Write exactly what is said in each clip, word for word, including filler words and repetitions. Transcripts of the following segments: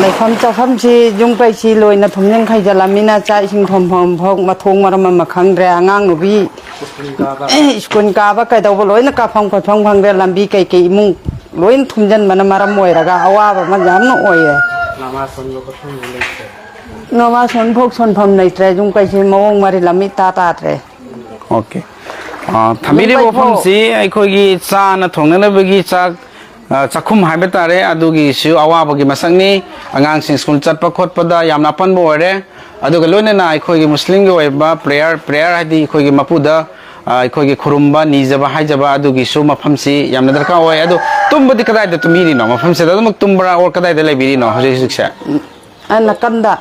ꯂꯩꯐꯝ ꯆꯥꯐꯝꯁꯤ ꯌꯨꯝ ꯀꯩꯁꯤ ꯂꯣꯏꯅ ꯊꯨꯝꯖꯤꯟ ꯈꯩꯖꯤꯜꯂꯝꯅꯤꯅ ꯆꯥꯛ ꯏꯁꯤꯡ ꯊꯣꯡꯐꯝ ꯐꯥꯎ ꯃꯊꯣꯡ ꯃꯔꯝ ꯑꯃ ꯈꯪꯗ꯭ꯔꯦ꯫ ꯑꯉꯥꯡ ꯅꯨꯕꯤ ꯁ꯭ꯀꯨꯜ ꯀꯥꯕ ꯀꯩꯗꯧꯕ ꯂꯣꯏꯅ ꯀꯥꯐꯝ ꯈꯣꯠꯐꯝ ꯈꯪꯗ꯭ꯔꯦ꯫ ꯂꯝꯕꯤ ꯀꯩꯀꯩ ꯏꯃꯨꯡ ꯂꯣꯏꯅ ꯊꯨꯝꯖꯤꯟꯕꯅ ꯃꯔꯝ ꯑꯣꯏꯔꯒ ꯑꯋꯥꯕ ꯑꯃ ꯌꯥꯝꯅ ꯑꯣꯏꯌꯦ꯫ ꯅꯃꯥ ꯁꯣꯟꯕ ꯈꯣꯠꯐꯝꯁꯨ ꯂꯩꯇ꯭ꯔꯦ꯫ ꯅꯃꯥ ꯁꯣꯟꯐꯧ ꯁꯣꯟꯐꯝ ꯂꯩꯇ꯭ꯔꯦ꯫ ꯌꯨꯝ ꯀꯩꯁꯤ ꯃꯑꯣꯡ ꯃꯔꯤꯜ ꯑꯃ ꯏꯇꯥ ꯇꯥꯗ꯭ꯔꯦ꯫ ꯑꯣꯀꯦ꯫ ꯑ, ꯊꯝꯕꯤꯔꯤꯕ ꯌꯨꯝ ꯀꯩꯐꯥꯎ ꯋꯥꯐꯝꯁꯤ ꯑꯩꯈꯣꯏꯒꯤ ꯆꯥꯅ ꯊꯣꯡꯅꯅꯕꯒꯤ ꯆꯥꯛ, ꯑ, ꯆꯥꯛꯈꯨꯝ ꯍꯥꯏꯕ ꯇꯥꯔꯦ, ꯑꯗꯨꯒꯤꯁꯨ ꯑꯋꯥꯕꯒꯤ ꯃꯁꯛꯅꯤ꯫ ꯑꯉꯥꯡꯁꯤꯡ ꯁ꯭ꯀꯨꯜ ꯆꯠꯄ ꯈꯣꯠꯄꯗ ꯌꯥꯝꯅ ꯑꯄꯟꯕ ꯑꯣꯏꯔꯦ꯫ ꯑꯗꯨꯒ ꯂꯣꯏꯅꯅ ꯑꯩꯈꯣꯏꯒꯤ ꯃꯨꯁꯂꯤꯝꯒꯤ ꯑꯣꯏꯕ ꯄ꯭ꯔꯦꯌꯔ, ꯄ꯭ꯔꯦꯌꯔ ꯍꯥꯏꯗꯤ ꯑꯩꯈꯣꯏꯒꯤ ꯃꯄꯨꯗ, ꯑ, ꯑꯩꯈꯣꯏꯒꯤ ꯈꯨꯔꯨꯝꯕ, ꯅꯤꯖꯕ, ꯍꯥꯏꯖꯕ ꯑꯗꯨꯒꯤꯁꯨ ꯃꯐꯝꯁꯤ ꯌꯥꯝꯅ ꯗꯔꯀꯥꯔ ꯑꯣꯏ꯫ ꯑꯗꯣ ꯇꯨꯝꯕꯗꯤ ꯀꯗꯥꯏꯗ ꯇꯨꯝꯕꯤꯔꯤꯅꯣ? ꯃꯐꯝꯁꯤꯗ ꯑꯗꯨꯃꯛ ꯇꯨꯝꯕ꯭ꯔꯥ, or ꯀꯗꯥꯏꯗ ꯂꯩꯕꯤꯔꯤꯅꯣ ꯍꯧꯖꯤꯛ ꯍꯧꯖꯤꯛꯁꯦ? ꯑ, ꯅꯥꯀꯟꯗ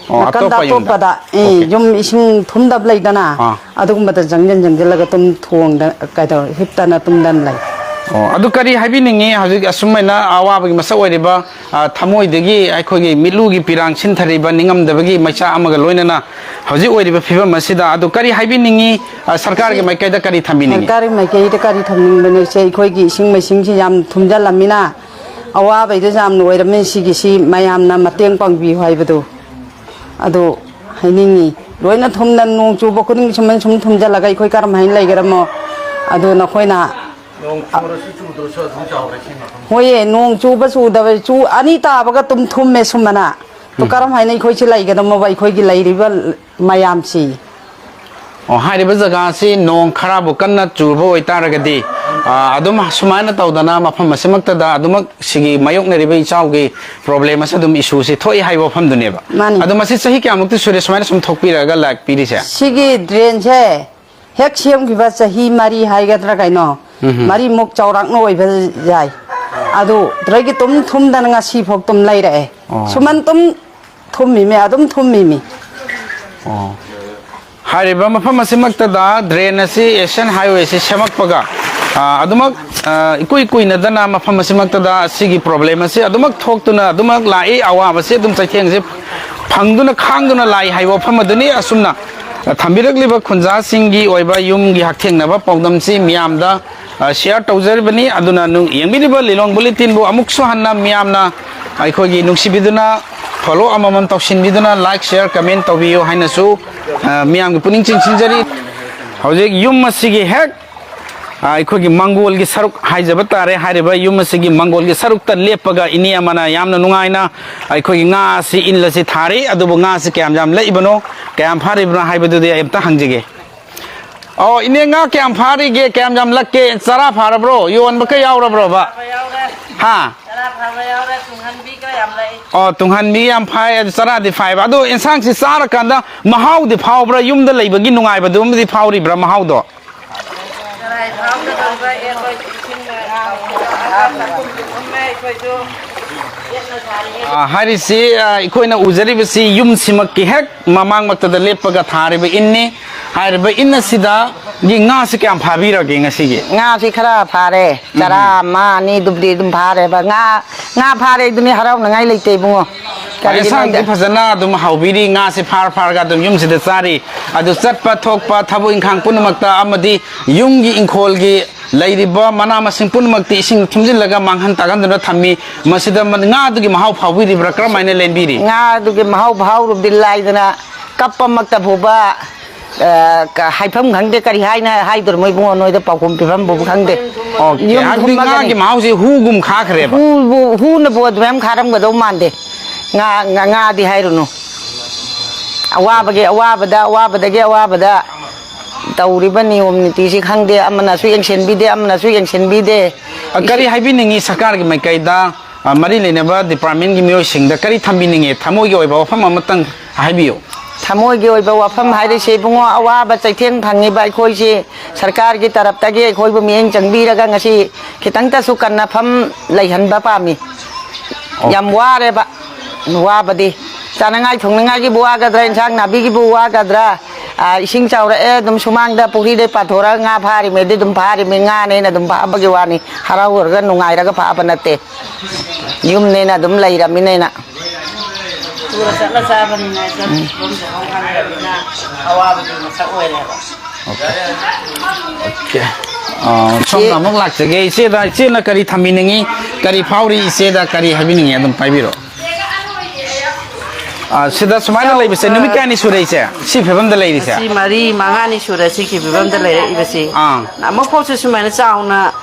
ꯑꯣ, ꯅꯥꯀꯟꯗ ꯑꯇꯣꯞꯄ ꯌꯨꯝꯗ? ꯑꯇꯣꯞꯄꯗ, ꯑꯦ, ꯑꯣꯀꯦ꯫ ꯌꯨꯝ ꯏꯁꯤꯡ ꯊꯨꯝꯗꯕ ꯂꯩꯗꯅ, ꯑꯥ꯫ ꯑꯗꯨꯒꯨꯝꯕꯗ ꯆꯪꯁꯤꯟ ꯆꯪꯁꯤꯜꯂꯒ ꯑꯗꯨꯝ ꯊꯣꯡꯗ ꯀꯩꯗꯧ ꯍꯤꯞꯇꯅ ꯇꯨꯝꯗꯅ ꯂꯩ꯫ ꯑꯣ, ꯑꯗꯨ ꯀꯔꯤ ꯍꯥꯏꯕꯤꯅꯤꯡꯉꯤ? ꯍꯧꯖꯤꯛ ꯑꯁꯨꯃꯥꯏꯅ ꯑꯋꯥꯕꯒꯤ ꯃꯁꯛ ꯑꯣꯏꯔꯤꯕ, ꯑ, ꯊꯃꯣꯏꯗꯒꯤ ꯑꯩꯈꯣꯏꯒꯤ ꯃꯤꯠꯂꯨꯒꯤ ꯄꯤꯔꯥꯡ ꯁꯤꯟꯊꯔꯤꯕ ꯅꯤꯡꯉꯝꯗꯕꯒꯤ ꯃꯩꯆꯥꯛ ꯑꯃꯒ ꯂꯣꯏꯅꯅ ꯍꯧꯖꯤꯛ ꯑꯣꯏꯔꯤꯕ ꯐꯤꯕꯝ ꯑꯁꯤꯗ ꯑꯗꯨ ꯀꯔꯤ ꯍꯥꯏꯕꯤꯅꯤꯡꯉꯤ? ꯑ, ꯁꯔꯀꯥꯔꯒꯤ ꯃꯥꯏꯀꯩꯗ ꯀꯔꯤ ꯊꯝꯕꯤꯅꯤꯡꯉꯤ? ꯁꯔꯀꯥꯔꯒꯤ ꯃꯥꯏꯀꯩꯗ ꯀꯔꯤ ꯊꯝꯅꯤꯡꯕꯅꯣ? ꯁꯦ, ꯑꯩꯈꯣꯏꯒꯤ ꯏꯁꯤꯡ ꯃꯥꯏꯁꯤꯡꯁꯤ ꯌꯥꯝ ꯊꯨꯝꯖꯤꯜꯂꯝꯃꯤꯅ ꯑꯋꯥꯕꯩꯗ ꯌꯥꯝꯅ ꯑꯣꯏꯔꯝꯃꯤ꯫ ꯁꯤꯒꯤꯁꯤ ꯃꯌꯥꯝꯅ ꯃꯇꯦꯡ ꯄꯥꯡꯕꯤꯌꯨ ꯍꯥꯏꯕꯗꯨ ꯑꯗꯨ ꯍꯥꯏꯅꯤꯡꯉꯤ꯫ ꯂꯣꯏꯅ ꯊꯨꯝꯅ ꯅꯣꯡ ꯆꯨꯕ ꯈꯨꯗꯤꯡꯒꯤ ꯁꯨꯃꯥꯏꯅ ꯁꯨꯝ ꯊꯨꯝꯖꯤꯜꯂꯒ ꯑꯩꯈꯣꯏ ꯀꯔꯝ ꯍꯥꯏꯅ ꯂꯩꯒꯗ꯭ꯔꯃꯣ? ꯑꯗꯨ ꯅꯈꯣꯏꯅ ꯅꯣꯡ ꯆꯨꯔꯁꯨ ꯆꯨꯗ꯭ꯔꯁꯨ ꯑꯗꯨꯝ ꯆꯥꯎꯔꯦ ꯁꯤ ꯃꯐꯝ꯫ ꯍꯣꯏꯌꯦ, ꯅꯣꯡ ꯆꯨꯕ ꯆꯨꯗꯕ ꯆꯨ ꯑꯅꯤ ꯇꯥꯕꯒ ꯑꯗꯨꯝ ꯊꯨꯝꯃꯦ ꯁꯨꯃꯥꯏꯅ꯫ ꯑꯗꯨ ꯀꯔꯝ ꯍꯥꯏꯅ ꯑꯩꯈꯣꯏꯁꯤ ꯂꯩꯒꯗꯃꯣꯕ, ꯑꯩꯈꯣꯏꯒꯤ ꯂꯩꯔꯤꯕ ꯃꯌꯥꯝꯁꯤ? ꯑꯣ, ꯍꯥꯏꯔꯤꯕ ꯖꯒꯥꯁꯤ ꯅꯣꯡ ꯈꯔꯕꯨ ꯀꯟꯅ ꯆꯨꯕ ꯑꯣꯏꯇꯥꯔꯒꯗꯤ, ꯑ, ꯑꯗꯨꯝ ꯁꯨꯃꯥꯏꯅ ꯇꯧꯗꯅ ꯃꯐꯝ ꯑꯁꯤꯃꯛꯇꯗ ꯑꯗꯨꯃꯛ ꯁꯤꯒꯤ ꯃꯥꯌꯣꯛꯅꯔꯤꯕ ꯏꯆꯥꯎꯒꯤ ꯄ꯭ꯔꯣꯕ꯭ꯂꯦꯝ ꯑꯁꯤ ꯑꯗꯨꯝ ꯏꯁꯨꯁꯤ ꯊꯣꯛꯏ ꯍꯥꯏꯕ ꯋꯥꯐꯝꯗꯨꯅꯦꯕ꯫ ꯃꯥꯅꯤ꯫ ꯑꯗꯣ ꯃꯁꯤ ꯆꯍꯤ ꯀꯌꯥꯃꯨꯛꯇꯤ ꯁꯨꯔꯦ ꯁꯨꯃꯥꯏꯅ ꯁꯨꯝ ꯊꯣꯛꯄꯤꯔꯛꯑꯒ ꯂꯥꯛꯄꯤꯔꯤꯁꯦ? ꯁꯤꯒꯤ ꯗ꯭ꯔꯦꯟꯁꯦ ꯍꯦꯛ ꯁꯦꯝꯈꯤꯕ ꯆꯍꯤ ꯃꯔꯤ ꯍꯥꯏꯒꯗ꯭ꯔꯥ ꯀꯩꯅꯣ, ꯎꯝ ꯍꯝ꯫ ꯃꯔꯤꯃꯨꯛ ꯆꯥꯎꯔꯥꯛꯅ ꯑꯣꯏꯕ ꯌꯥꯏ꯫ ꯑꯗꯨ ꯑꯗꯨꯗꯒꯤ ꯑꯗꯨꯝ ꯊꯨꯝꯗꯅ ꯉꯁꯤꯐꯥꯎ ꯑꯗꯨꯝ ꯂꯩꯔꯛꯑꯦ꯫ ꯑꯣ꯫ ꯁꯨꯃꯟ ꯑꯗꯨꯝ ꯊꯨꯝꯃꯤꯃꯤ, ꯑꯗꯨꯝ ꯊꯨꯝꯃꯤꯃꯤ꯫ ꯑꯣ꯫ ꯍꯥꯏꯔꯤꯕ ꯃꯐꯝ ꯑꯁꯤꯃꯛꯇꯗ ꯗ꯭ꯔꯦꯟ ꯑꯁꯤ ꯑꯦꯁꯤꯌꯥꯟ ꯍꯥꯏꯋꯦꯁꯤ ꯁꯦꯝꯃꯛꯄꯒ, ꯑ, ꯑꯗꯨꯃꯛ, ꯑ, ꯏꯀꯨꯏ ꯀꯨꯏꯅꯗꯅ ꯃꯐꯝ ꯑꯁꯤꯃꯛꯇꯗ ꯑꯁꯤꯒꯤ ꯄ꯭ꯔꯣꯕ꯭ꯂꯦꯝ ꯑꯁꯤ ꯑꯗꯨꯃꯛ ꯊꯣꯛꯇꯨꯅ ꯑꯗꯨꯃꯛ ꯂꯥꯛꯏ꯫ ꯑꯋꯥꯕꯁꯤ ꯑꯗꯨꯝ ꯆꯩꯊꯦꯡꯁꯤ ꯐꯪꯗꯨꯅ ꯈꯥꯡꯗꯨꯅ ꯂꯥꯛꯏ ꯍꯥꯏꯕ ꯋꯥꯐꯝ ꯑꯗꯨꯅꯤ꯫ ꯑꯁꯨꯝꯅ, ꯑ, ꯊꯝꯕꯤꯔꯛꯂꯤꯕ ꯈꯨꯟꯖꯥꯁꯤꯡꯒꯤ ꯑꯣꯏꯕ ꯌꯨꯝꯒꯤ ꯍꯛꯊꯦꯡꯅꯕ ꯄꯥꯎꯗꯝꯁꯤ ꯃꯤꯌꯥꯝꯗ, ꯑ, ꯁꯤꯌꯥꯔ ꯇꯧꯖꯔꯤꯕꯅꯤ꯫ ꯑꯗꯨꯅ ꯅꯨ-, ꯌꯦꯡꯕꯤꯔꯤꯕ ꯂꯤꯂꯣꯡ ꯕꯨꯂꯦꯇꯤꯟꯕꯨ ꯑꯃꯨꯛꯁꯨ ꯍꯟꯅ ꯃꯤꯌꯥꯝꯅ ꯑꯩꯈꯣꯏꯒꯤ ꯅꯨꯡꯁꯤꯕꯤꯗꯨꯅ follow ꯑꯃꯃꯝ ꯇꯧꯁꯤꯟꯕꯤꯗꯨꯅ, like, share, comment ꯇꯧꯕꯤꯌꯨ ꯍꯥꯏꯅꯁꯨ, ꯑ, ꯃꯤꯌꯥꯝꯒꯤ ꯄꯨꯛꯅꯤꯡ ꯆꯤꯡꯁꯤꯟꯖꯔꯤ꯫ ꯍꯧꯖꯤꯛ ꯌꯨꯝ ꯑꯁꯤꯒꯤ ꯍꯦꯛ, ꯑ, ꯑꯩꯈꯣꯏꯒꯤ ꯃꯪꯒꯣꯜꯒꯤ ꯁꯔꯨꯛ ꯍꯥꯏꯖꯕ ꯇꯥꯔꯦ, ꯍꯥꯏꯔꯤꯕ ꯌꯨꯝ ꯑꯁꯤꯒꯤ ꯃꯪꯒꯣꯜꯒꯤ ꯁꯔꯨꯛꯇ ꯂꯦꯞꯄꯒ ꯏꯅꯦ ꯑꯃꯅ ꯌꯥꯝꯅ ꯅꯨꯡꯉꯥꯏꯅ ꯑꯩꯈꯣꯏꯒꯤ ꯉꯥ ꯑꯁꯤ, ꯏꯟ ꯑꯁꯤ ꯊꯥꯔꯤ꯫ ꯑꯗꯨꯕꯨ ꯉꯥ ꯑꯁꯤ ꯀꯌꯥꯝ ꯌꯥꯝ ꯂꯛꯏꯕꯅꯣ, ꯀꯌꯥꯝ ꯐꯥꯔꯤꯕꯅꯣ ꯍꯥꯏꯕꯗꯨꯗꯤ ꯑꯩ ꯑꯝꯇ ꯍꯪꯖꯒꯦ꯫ ꯑꯣ, ꯏꯅꯦ, ꯉꯥ ꯀꯌꯥꯝ ꯐꯥꯔꯤꯒꯦ? ꯀꯌꯥꯝ ꯌꯥꯝ ꯂꯛꯀꯦ? ꯆꯔꯥ ꯐꯥꯔꯕ꯭ꯔꯣ? ꯌꯣꯟꯕ ꯀ ꯌꯥꯎꯔꯕ꯭ꯔꯣꯕ? ꯐꯥꯕ ꯌꯥꯎꯔꯦ꯫ ꯍꯥ? ꯆꯔꯥ ꯐꯥꯕ ꯌꯥꯎꯔꯦ, ꯇꯨꯡꯍꯟꯕꯤꯒ ꯌꯥꯝ ꯂꯛꯏ꯫ ꯑꯣ, ꯇꯨꯡꯍꯟꯕꯤ ꯌꯥꯝ ꯐꯥꯏ, ꯑꯗꯨ ꯆꯔꯥꯗꯤ ꯐꯥꯏꯕ꯫ ꯑꯗꯣ ꯏꯟꯁꯥꯡꯁꯤ ꯆꯥꯔꯀꯥꯟꯗ ꯃꯍꯥꯎꯗꯤ ꯐꯥꯎꯕ꯭ꯔꯥ? ꯌꯨꯝꯗ ꯂꯩꯕꯒꯤ ꯅꯨꯡꯉꯥꯏꯕꯗꯨꯝꯗꯤ ꯐꯥꯎꯔꯤꯕ꯭ꯔꯥ ꯃꯍꯥꯎꯗꯣ? ꯆꯔꯥ ꯐꯥꯕꯗ ꯂꯧꯕ ꯑꯦ, ꯑꯩꯈꯣꯏ ꯏꯁꯤꯡ ꯆꯥꯛꯈꯨꯝꯁꯨ ꯀꯨꯝꯃꯦ, ꯑꯩꯈꯣꯏꯁꯨ ꯆꯦꯛꯅ ꯁꯥꯔꯤꯌꯦ꯫ ꯑ, ꯍꯥꯏꯔꯤꯁꯤ, ꯑ, ꯑꯩꯈꯣꯏꯅ ꯎꯖꯔꯤꯕꯁꯤ ꯌꯨꯝꯁꯤꯃꯛꯀꯤ ꯍꯦꯛ ꯃꯃꯥꯡꯃꯛꯇꯗ ꯂꯦꯞꯄꯒ ꯊꯥꯔꯤꯕ ꯏꯟꯅꯤ꯫ ꯍꯥꯏꯔꯤꯕ ꯏꯟ ꯑꯁꯤꯗꯒꯤ ꯉꯥꯁꯤ ꯀꯌꯥꯝ ꯐꯥꯕꯤꯔꯒꯦ ꯉꯁꯤꯒꯤ? ꯉꯥꯁꯤ ꯈꯔ ꯐꯥꯔꯦ, ꯆꯔꯥ ꯎꯝ꯫ ꯑꯃ ꯑꯅꯤꯗꯨꯕꯨꯗꯤ ꯑꯗꯨꯝ ꯐꯥꯔꯦꯕ꯫ ꯉꯥ, ꯉꯥ ꯐꯥꯔꯦ ꯑꯗꯨꯅꯤ, ꯍꯔꯥꯎꯅꯉꯥꯏ ꯂꯩꯇꯦ ꯏꯕꯨꯡꯉꯣ꯫ ꯀꯔꯤꯒꯤꯅꯣ ꯏꯟꯁꯥꯡꯗꯤ ꯍꯥꯏꯗ- ꯐꯖꯅ ꯑꯗꯨꯝ ꯍꯥꯎꯕꯤꯔꯤ, ꯉꯥꯁꯤ ꯐꯥꯔ ꯐꯥꯔꯒ ꯑꯗꯨꯝ ꯌꯨꯝꯁꯤꯗ ꯆꯥꯔꯤ꯫ ꯑꯗꯨ ꯆꯠꯄ ꯊꯣꯛꯄ ꯊꯕꯛ ꯏꯪꯈꯥꯡ ꯄꯨꯝꯅꯃꯛꯇ ꯑꯃꯗꯤ ꯌꯨꯝꯒꯤ ꯏꯪꯈꯣꯜꯒꯤ ꯂꯩꯔꯤꯕ ꯃꯅꯥ ꯃꯁꯤꯡ ꯄꯨꯝꯅꯃꯛꯇꯤ ꯏꯁꯤꯡ ꯊꯨꯝꯖꯤꯜꯂꯒ ꯃꯥꯡꯍꯟ ꯇꯥꯛꯍꯟꯗꯨꯅ ꯊꯝꯃꯤ꯫ ꯃꯁꯤꯗ ꯃ-, ꯉꯥꯗꯨꯒꯤ ꯃꯍꯥꯎ ꯐꯥꯎꯕꯤꯔꯤꯕ꯭ꯔꯥ? ꯀꯔꯝꯍꯥꯏꯅ ꯂꯦꯟꯕꯤꯔꯤ? ꯉꯥꯗꯨꯒꯤ ꯃꯍꯥꯎ ꯐꯥꯎꯔꯨꯕꯗꯤ ꯂꯥꯏꯗꯅ, ꯀꯞꯄꯃꯛꯇ ꯐꯥꯎꯕ, ꯑ, ꯀ-, ꯍꯥꯏꯐꯝ ꯈꯪꯗꯦ, ꯀꯔꯤ ꯍꯥꯏꯅ ꯍꯥꯏꯗꯣꯔꯤꯃꯣ ꯏꯕꯨꯡꯉꯣ, ꯅꯣꯏꯗ ꯄꯥꯎꯈꯨꯝ ꯄꯤꯐꯝꯕꯨ ꯈꯪꯗꯦ꯫ ꯑꯣꯀꯦ, ꯌꯨꯝ ꯍꯥꯏꯕꯗꯤ ꯊꯨꯝꯃꯒꯅꯤ꯫ ꯉꯥꯒꯤ ꯃꯍꯥꯎꯁꯦ ꯍꯨꯒꯨꯝ ꯈꯥꯈ꯭ꯔꯦꯕ? ꯍꯨꯕꯨ, ꯍꯨꯅꯕꯨ ꯑꯗꯨꯃꯥꯏꯅ ꯈꯥꯔꯝꯒꯗꯧ ꯃꯥꯟꯗꯦ꯫ ꯉꯥ, ꯉꯥ, ꯉꯥꯗꯤ ꯍꯥꯏꯔꯨꯅꯨ꯫ ꯑꯋꯥꯕꯒꯤ ꯑꯋꯥꯕꯗ, ꯑꯋꯥꯕꯗꯒꯤ ꯑꯋꯥꯕꯗ ꯇꯧꯔꯤꯕ ꯅꯤꯌꯣꯝ ꯅꯤꯇꯤꯁꯤ ꯈꯪꯗꯦ, ꯑꯃꯅꯁꯨ ꯌꯦꯡꯁꯤꯟꯕꯤꯗꯦ, ꯑꯃꯅꯁꯨ ꯌꯦꯡꯁꯤꯟꯕꯤꯗꯦ꯫ ꯑ, ꯀꯔꯤ ꯍꯥꯏꯕꯤꯅꯤꯡꯉꯤ ꯁꯔꯀꯥꯔꯒꯤ ꯃꯥꯏꯀꯩꯗ, ꯑ, ꯃꯔꯤ ꯂꯩꯅꯕ ꯗꯤꯄꯥꯔꯠꯃꯦꯟꯒꯤ ꯃꯤꯑꯣꯏꯁꯤꯡꯗ ꯀꯔꯤ ꯊꯝꯕꯤꯅꯤꯡꯉꯤ? ꯊꯃꯣꯏꯒꯤ ꯑꯣꯏꯕ ꯋꯥꯐꯝ ꯑꯃꯇꯪ ꯍꯥꯏꯕꯤꯌꯨ꯫ ꯊꯃꯣꯏꯒꯤ ꯑꯣꯏꯕ ꯋꯥꯐꯝ ꯍꯥꯏꯔꯤꯁꯦ, ꯏꯕꯨꯡꯉꯣ, ꯑꯋꯥꯕ ꯆꯩꯊꯦꯡ ꯐꯪꯉꯤꯕ ꯑꯩꯈꯣꯏꯁꯤ ꯁꯔꯀꯥꯔꯒꯤ ꯇꯔꯞꯇꯒꯤ ꯑꯩꯈꯣꯏꯕꯨ ꯃꯤꯠꯌꯦꯡ ꯆꯪꯕꯤꯔꯒ ꯉꯁꯤ ꯈꯤꯇꯪꯇꯁꯨ ꯀꯟꯅꯐꯝ ꯂꯩꯍꯟꯕ ꯄꯥꯝꯃꯤ꯫ ꯑꯣ꯫ ꯌꯥꯝ ꯋꯥꯔꯦꯕ, ꯋꯥꯕꯗꯤ꯫ ꯆꯥꯅꯉꯥꯏ ꯊꯣꯡꯅꯉꯥꯏꯒꯤꯕꯨ ꯋꯥꯒꯗ꯭ꯔꯥ, ꯏꯟꯁꯥꯡ ꯅꯥꯄꯤꯒꯤꯕꯨ ꯋꯥꯒꯗ꯭ꯔꯥ? ꯑ, ꯏꯁꯤꯡ ꯆꯥꯎꯔꯛꯑꯦ, ꯑꯗꯨꯝ ꯁꯨꯃꯥꯡꯗ ꯄꯨꯈ꯭ꯔꯤꯗꯩ ꯄꯥꯊꯣꯔꯛꯑꯒ ꯉꯥ ꯐꯥꯔꯤꯃꯦꯗꯤ ꯑꯗꯨꯝ ꯐꯥꯔꯤꯃꯤ, ꯉꯥꯅꯦꯅ ꯑꯗꯨꯝ ꯐꯥꯕꯒꯤ ꯋꯥꯅꯤ, ꯍꯔꯥꯎꯔꯒ ꯅꯨꯡꯉꯥꯏꯔꯒ ꯐꯥꯕ ꯅꯠꯇꯦ꯫ ꯌꯨꯝꯅꯦꯅ ꯑꯗꯨꯝ ꯂꯩꯔꯃꯤꯅꯦꯅ꯫ ꯇꯨꯔ ꯆꯠꯂ ꯆꯥꯕꯅꯤꯅ ꯆꯠꯐꯝꯁꯨ ꯈꯪꯗ꯭ꯔꯕꯅꯤꯅ ꯑꯋꯥꯕꯗꯨ ꯃꯁꯛ ꯑꯣꯏꯔꯦꯕ꯫ ꯑꯣꯀꯦ꯫ ꯑ, ꯁꯣꯝꯗ ꯏꯆꯦ꯫ ꯑꯃꯨꯛ ꯂꯥꯛꯆꯒꯦ꯫ ꯏꯆꯦꯗ, ꯏꯆꯦꯅ ꯀꯔꯤ ꯊꯝꯕꯤꯅꯤꯡꯉꯤ? ꯀꯔꯤ ꯐꯥꯎꯔꯤ? ꯏꯆꯦꯗ ꯀꯔꯤ ꯍꯥꯏꯕꯤꯅꯤꯡꯉꯤ? ꯑꯗꯨꯝ ꯄꯥꯏꯕꯤꯔꯣ꯫ ꯑ, ꯁꯤꯗ ꯁꯨꯃꯥꯏꯅ ꯏꯆꯥꯎ, ꯂꯩꯕꯁꯦ ꯅꯨꯃꯤꯠ ꯑ, ꯀꯌꯥꯅꯤ ꯁꯨꯔꯦ, ꯏꯆꯦ? ꯁꯤ ꯐꯤꯕꯝꯗ ꯂꯩꯔꯤꯁꯦ? ꯉꯁꯤ ꯃꯔꯤ ꯃꯉꯥꯅꯤ ꯁꯨꯔꯦ ꯁꯤꯒꯤ ꯐꯤꯕꯝꯗ ꯂꯩꯔꯛꯏꯕꯁꯤ꯫ ꯑꯥ꯫ ꯑꯃꯨꯛꯐꯥꯎꯁꯨ ꯁꯨꯃꯥꯏꯅ ꯆꯥꯎꯅ,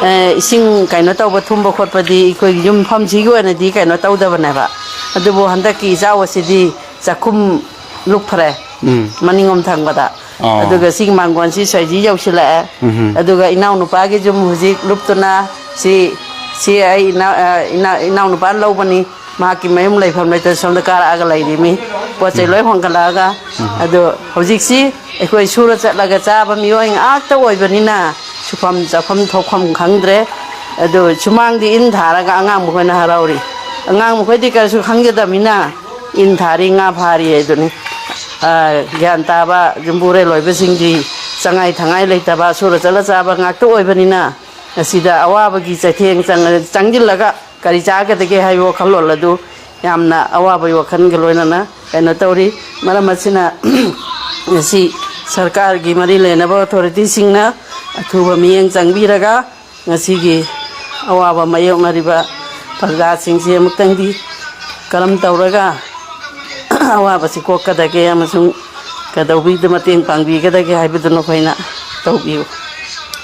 ꯑ, ꯏꯁꯤꯡ ꯀꯩꯅꯣ ꯇꯧꯕ, ꯊꯨꯝꯕ ꯈꯣꯠꯄꯗꯤ ꯑꯩꯈꯣꯏꯒꯤ ꯌꯨꯝꯐꯝꯁꯤꯒꯤ ꯑꯣꯏꯅꯗꯤ ꯀꯩꯅꯣ ꯇꯧꯗꯕꯅꯦꯕ꯫ ꯑꯗꯨꯕꯨ ꯍꯟꯗꯛꯀꯤ ꯏꯆꯥꯎ ꯑꯁꯤꯗꯤ ꯆꯥꯛꯈꯨꯝ ꯂꯨꯞꯈ꯭ꯔꯦ꯫ ꯎꯝ꯫ ꯃꯅꯤꯡꯂꯣꯝ ꯊꯪꯕꯗ꯫ ꯑꯣ꯫ ꯑꯗꯨꯒ ꯁꯤꯒꯤ ꯃꯥꯡꯒꯣꯟꯁꯤ ꯁ꯭ꯋꯥꯏꯁꯤ ꯌꯧꯁꯤꯜꯂꯛꯑꯦ꯫ ꯎꯝꯍꯨꯝ꯫ ꯑꯗꯨꯒ ꯏꯅꯥꯎꯅꯨꯄꯥꯒꯤ ꯌꯨꯝ ꯍꯧꯖꯤꯛ ꯂꯨꯞꯇꯨꯅ ꯁꯤ, ꯁꯤ ꯑꯩ ꯏꯅꯥꯎ-, ꯑ, ꯏꯅꯥ-, ꯏꯅꯥꯎꯅꯨꯄꯥꯅ ꯂꯧꯕꯅꯤ꯫ ꯃꯍꯥꯛꯀꯤ ꯃꯌꯨꯝ ꯂꯩꯐꯝ ꯂꯩꯇ ꯁꯣꯝꯗ ꯀꯥꯔꯛꯑꯒ ꯂꯩꯔꯤꯃꯤ꯫ ꯄꯣꯠ ꯆꯩ ꯎꯝ꯫ ꯂꯣꯏ ꯍꯣꯟꯒꯠꯂꯛꯑꯒ꯫ ꯎꯝ꯫ ꯑꯗꯣ ꯍꯧꯖꯤꯛꯁꯤ ꯑꯩꯈꯣꯏ ꯁꯨꯔ ꯆꯠꯂꯒ ꯆꯥꯕ ꯃꯤꯑꯣꯏ ꯉꯥꯛꯇ ꯑꯣꯏꯕꯅꯤꯅ ꯁꯨꯐꯝ ꯆꯥꯐꯝ ꯊꯣꯛꯐꯝ ꯈꯪꯗ꯭ꯔꯦ꯫ ꯑꯗꯨ ꯁꯨꯃꯥꯡꯗꯤ ꯏꯟ ꯊꯥꯔꯒ ꯑꯉꯥꯡ ꯃꯈꯣꯏꯅ ꯍꯔꯥꯎꯔꯤ꯫ ꯑꯉꯥꯡ ꯃꯈꯣꯏꯗꯤ ꯀꯔꯤꯁꯨ ꯈꯪꯖꯗꯕꯅꯤꯅ ꯏꯟ ꯊꯥꯔꯤ, ꯉꯥ ꯐꯥꯔꯤ ꯍꯥꯏꯗꯨꯅꯤ꯫ ꯑ, ꯒ꯭ꯌꯥꯟ ꯇꯥꯕ ꯌꯨꯝꯕꯨꯔꯦꯟ ꯑꯣꯏꯕꯁꯤꯡꯗꯤ ꯆꯉꯥꯏ ꯊꯉꯥꯏ ꯂꯩꯇꯕ, ꯁꯨꯔ ꯆꯠꯂ ꯆꯥꯕ ꯉꯥꯛꯇ ꯑꯣꯏꯕꯅꯤꯅ ꯃꯁꯤꯗ ꯑꯋꯥꯕꯒꯤ ꯆꯩꯊꯦꯡ ꯆꯪ-, ꯆꯪꯁꯤꯜꯂꯒ ꯀꯔꯤ ꯆꯥꯒꯗꯒꯦ ꯍꯥꯏꯕ ꯋꯥꯈꯜꯂꯣꯟ ꯑꯗꯨ ꯌꯥꯝꯅ ꯑꯋꯥꯕꯒꯤ ꯋꯥꯈꯜꯒ ꯂꯣꯏꯅꯅ ꯀꯩꯅꯣ ꯇꯧꯔꯤ꯫ ꯃꯔꯝ ꯑꯁꯤꯅ, ꯉꯁꯤ ꯁꯔꯀꯥꯔꯒꯤ ꯃꯔꯤ ꯂꯩꯅꯕ ꯑꯣꯊꯣꯔꯤꯇꯤꯁꯤꯡꯅ ꯑꯊꯨꯕ ꯃꯤꯠꯌꯦꯡ ꯆꯪꯕꯤꯔꯒ ꯉꯁꯤꯒꯤ ꯑꯋꯥꯕ ꯃꯥꯌꯣꯛꯅꯔꯤꯕ ꯄ꯭ꯔꯖꯥꯁꯤꯡꯁꯤ ꯑꯃꯨꯛꯇꯪꯗꯤ ꯀꯔꯝ ꯇꯧꯔꯒ ꯑꯋꯥꯕꯁꯤ ꯀꯣꯛꯀꯗꯒꯦ ꯑꯃꯁꯨꯡ ꯀꯩꯗꯧꯕꯤꯗ ꯃꯇꯦꯡ ꯄꯥꯡꯕꯤꯒꯗꯒꯦ ꯍꯥꯏꯕꯗꯨ ꯅꯈꯣꯏꯅ ꯇꯧꯕꯤꯌꯨ꯫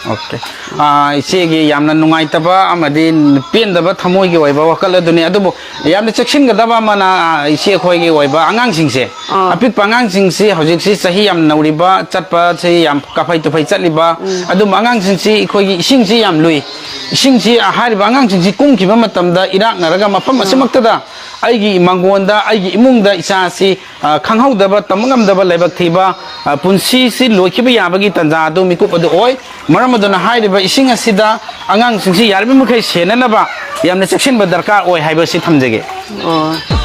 ꯑꯣꯀꯦ꯫ ꯑꯥ, ꯏꯆꯦꯒꯤ ꯌꯥꯝꯅ ꯅꯨꯡꯉꯥꯏꯇꯕ ꯑꯃꯗꯤ ꯄꯦꯟꯗꯕ ꯊꯃꯣꯏꯒꯤ ꯑꯣꯏꯕ ꯋꯥꯈꯜ ꯑꯗꯨꯅꯤ꯫ ꯑꯗꯨꯕꯨ ꯌꯥꯝꯅ ꯆꯦꯛꯁꯤꯟꯒꯗꯕ ꯑꯃꯅ, ꯑꯥ, ꯏꯆꯦ ꯑꯩꯈꯣꯏꯒꯤ ꯑꯣꯏꯕ ꯑꯉꯥꯡꯁꯤꯡꯁꯦ, ꯑꯥ꯫ ꯑꯄꯤꯛꯄ ꯑꯉꯥꯡꯁꯤꯡꯁꯤ ꯍꯧꯖꯤꯛꯁꯤ ꯆꯍꯤ ꯌꯥꯝ ꯅꯧꯔꯤꯕ, ꯆꯠꯄꯁꯤ ꯌꯥꯝ ꯀꯥꯐꯩ ꯇꯨꯐꯩ ꯆꯠꯂꯤꯕ, ꯎꯝ꯫ ꯑꯗꯨꯝꯕ ꯑꯉꯥꯡꯁꯤꯡꯁꯤ ꯑꯩꯈꯣꯏꯒꯤ ꯏꯁꯤꯡꯁꯤ ꯌꯥꯝ ꯂꯨꯏ꯫ ꯏꯁꯤꯡꯁꯤ, ꯍꯥꯏꯔꯤꯕ ꯑꯉꯥꯡꯁꯤꯡꯁꯤ ꯀꯨꯝꯈꯤꯕ ꯃꯇꯝꯗ ꯏꯔꯥꯛꯅꯔꯒ ꯃꯐꯝ ꯑꯥ꯫ ꯑꯁꯤꯃꯛꯇꯗ ꯑꯩꯒꯤ ꯃꯪꯒꯣꯟꯗ, ꯑꯩꯒꯤ ꯏꯃꯨꯡꯗ ꯏꯆꯥꯁꯤ, ꯑ, ꯈꯪꯍꯧꯗꯕ, ꯇꯝꯕ ꯉꯝꯗꯕ ꯂꯥꯏꯕꯛ ꯊꯤꯕ, ꯑ, ꯄꯨꯟꯁꯤꯁꯤ ꯂꯣꯏꯈꯤꯕ ꯌꯥꯕꯒꯤ ꯇꯥꯟꯖꯥ ꯑꯗꯨ ꯃꯤꯀꯨꯞ ꯑꯗꯨ ꯑꯣꯏ꯫ ꯃꯔꯝ ꯑꯗꯨꯅ ꯍꯥꯏꯔꯤꯕ ꯏꯁꯤꯡ ꯑꯁꯤꯗ ꯑꯉꯥꯡꯁꯤꯡꯁꯤ ꯌꯥꯔꯤꯕ ꯃꯈꯩ ꯁꯦꯟꯅꯅꯕ ꯌꯥꯝꯅ ꯆꯦꯛꯁꯤꯟꯕ ꯗꯔꯀꯥꯔ ꯑꯣꯏ ꯍꯥꯏꯕꯁꯤ ꯊꯝꯖꯒꯦ꯫ ꯑꯣ꯫